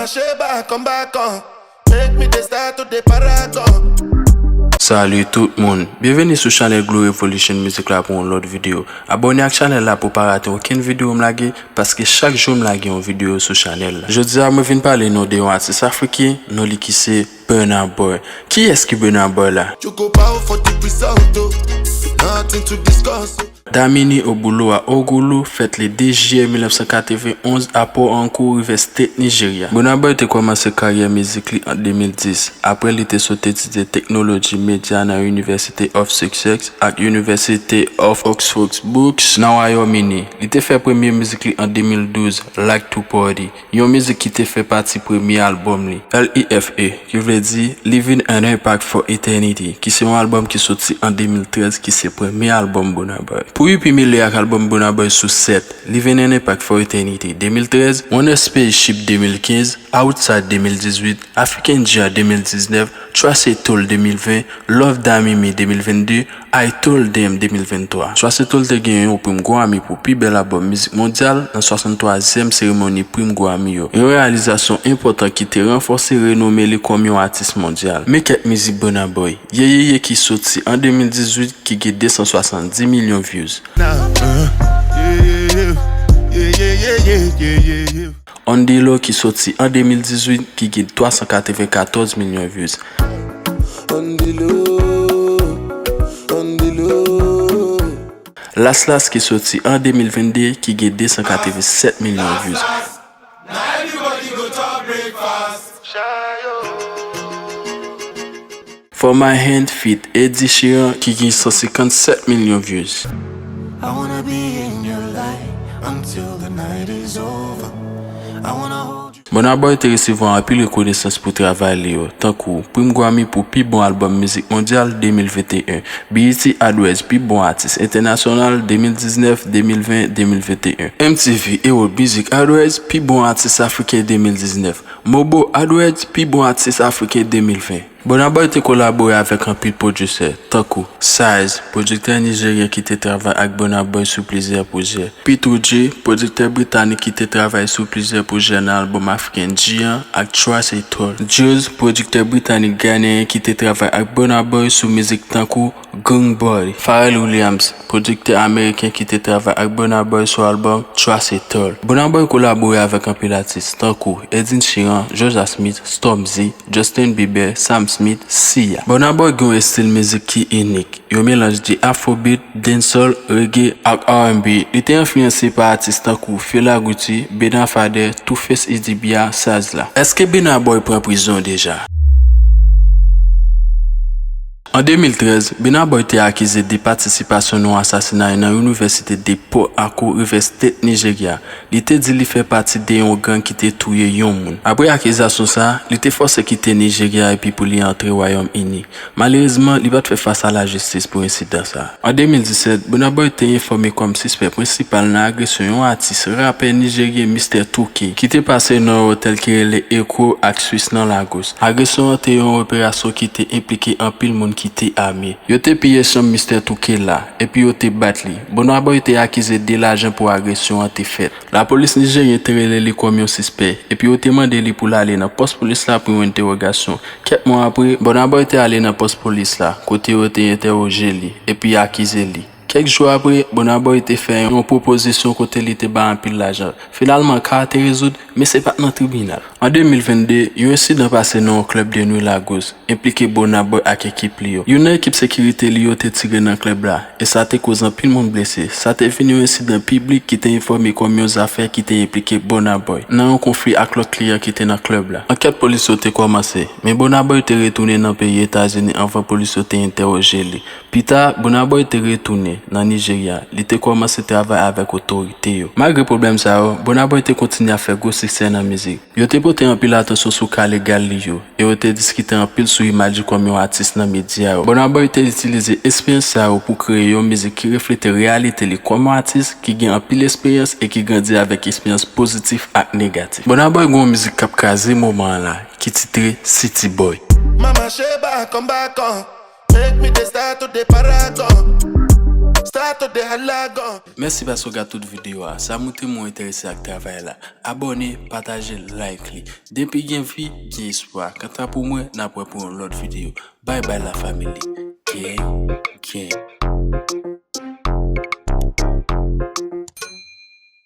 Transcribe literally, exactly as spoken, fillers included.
Sheba, come back on. Make me the start to the paragon. Salut tout moun, byenveni sou chanèl Glow Revolution Music la pou yon lòt videyo. Abòne ak chanèl la pou pa rate okenn videyo m lage, paske chak jou m lage yon videyo sou chanèl la. Jodi a mwen vin pale nou de yon atis afriken, non li ki se Burna Boy. Kiyès ki Burna Boy la? You go bow for the result, oh. Nothing to discuss, oh. Damini Ogunlowa Ogulu fèt le de jiyè mil nèf san katrevenn onz a Port Harcourt, Rivers State, Nigeria. Burna Boy te kòmanse karyè mizik li an de mil dis, apre li te sot etidye teknoloji medya nan University of Sussex ak University of Oxford Brookes nan Wayòm Ini. Li te fè premye mizik li an de mil douz, Like to Party, yon mizik ki te fè pati premye albòm li, L E F E, ki vle di Leaving an Impact for Eternity, ki se yon albòm ki soti an de mil trèz, ki se premye albòm Burna Boy. Pou Yuppie Miller ak albòm Burna Boy sou sèt, Leaving an Impact for Eternity de mil trèz, One Spaceship de mil kenz, Outside de mil dizuit, African Giant de mil diznèf, Trust a Tool de mil ven, Love Damini de mil vennde, I Told Them de mil venntwa. Trust a Tool te gen yon prim Grammy pou pi bèl albòm mizik mondyal nan swasanntwazyèm seremoni prim Grammy yo, yon reyalizasyon enpòtan ki te ranfòse renome li kòm yon atis mondyal. Men kèk mizik Burna Boy, Ye Ye Ye ki soti an de mil dizuit ki gen de san swasanndis milyon views. Now, uh, yeah, yeah, yeah. On The Low ki soti an de mil dizuit ki gen twa san katrevenkatòz milyon views. On the low, on the low. Last Last ki soti an de mil vennde ki gen de san katrevensèt milyon views. Now everybody go to breakfast. For My Hand feat Ed Sheeran ki gen san senkannsèt milyon views. I wanna be in your light until the night is over. I wanna hold you. Burna Boy te resevwa anpil rekonesans pou travay li yo, tankou Prim Grammy pou pi bon albòm mizik mondyal de mil venteyen, B E T Awards pi bon atis entènasyonal de mil diznèf, de mil ven, de mil venteyen, M T V Europe Music Awards pi bon atis afriken de mil diznèf, MOBO Awards pi bon atis afriken de mil ven. Burna Boy te kolabore avèk anpil pwodiktè, tankou Size, pwodiktè nijeryen ki te travay ak Burna Boy sou plizyè pwojè, P two J, pwodiktè britanik ki te travay sou plizyè pwojè nan albòm African Giant ak Trust a Tool, Jules, pwodiktè britanik ghanéen ki te travay ak Burna Boy sou mizik tankou Gung Boy, Pharrell Williams, pwodiktè ameriken ki te travay ak Burna Boy sou albòm Trust a Tool. Burna Boy kolabore avèk anpil atis, tankou Ed Sheeran, Jorja Smith, Stormzy, Justin Bieber, Sam Smith, Sia. Burna Boy gen yon estil mizik ki inik, yon melanj de afrobeat, dancehall, reggae ak R and B. Li te enfliyanse pa atis tankou Fela Kuti, Bena Faded, Two Face Idibia, Sizzla. Èske Burna Boy pran prizon deja? An de mil trèz, Burna Boy te akize de patisipasyon nan yon asasinay nan Inivèsite de Port Harcourt, Rivers State, Nigeria. Li te di li fè pati de yon gang ki te touye yon moun. Apre akizasyon sa a, li te fòse kite Nijerya epi pou li antre Wayòm Ini. Malerezman, li pa t fè fas a lajistis pou ensidan sa a. An de mil disèt, Burna Boy te enfòme kòm sispè prensipal nan agresyon yon atis rapè nijeryen Mister Two K, ki te pase nan yon otèl ki rele Echo ak Swiss nan Lagos. Agresyon an te yon operasyon ki te enplike anpil moun ki te ame. Yo te piye chanm Mister Two K la, epi yo te bat li. Burna Boy te akize de lajan pou agresyon an te fèt. Lapolis nijeryen te rele li kòm yon sispè, epi yo te mande li pou l ale nan pòs polis la pou yon entèwogasyon. Kèk mwa apre, Burna Boy te ale nan pòs polis la, kote yo te entèwoje li, epi akize li. Kèk jou apre, Burna Boy te fè yon pwopozisyon kote li te bay anpil lajan. Finalman, ka a te rezoud, men se pa t nan tribinal. An de mil vennde, yon ensidan pase nan yon klèb de nwi Lagos, enplike Burna Boy ak ekip li yo. Youn nan ekip sekirite li yo te tire nan klèb la, e sa te koz anpil moun blese. Sa te vin yon ensidan piblik ki te enfòme kòm yon zafè ki te enplike Burna Boy nan yon konfli ak lòt kliyan ki te nan klèb la. Ankèt polis yo te kòmanse, men Burna Boy te retounen nan peyi Etazini anvan polis yo te entèwoje li. Pita, Burna Boy te retounen nan Nijerya. Li te kòmanse travay avèk otorite yo. Malgre pwoblèm sa yo, Burna Boy te kontinye ap fè gwo siksè nan mizik. Yo te pote anpil atansyon sou ka legal li yo, e yo te diskite anpil sou imaj li kòm yon atis nan medya yo. Burna Boy te itilize esperyans sa yo pou kreye yon mizik ki reflete reyalite li kòm yon atis, ki gen anpil esperyans e ki grandi avèk esperyans pozitif ak negatif. Burna Boy gen yon mizik k ap kraze moman an la, ki titre City Boy. Mama Sheba, come back on. Make me the start to the paragon. Start to the halagon. Mèsi paske w gade tout videyo a. Sa montre m ou enterese ak travay la. Abòne, pataje, like li. Depi gen vi, gen espwa. Kanta pou mwen, n ap wè pou yon lòt videyo. Bye bye la family. Gang, gang.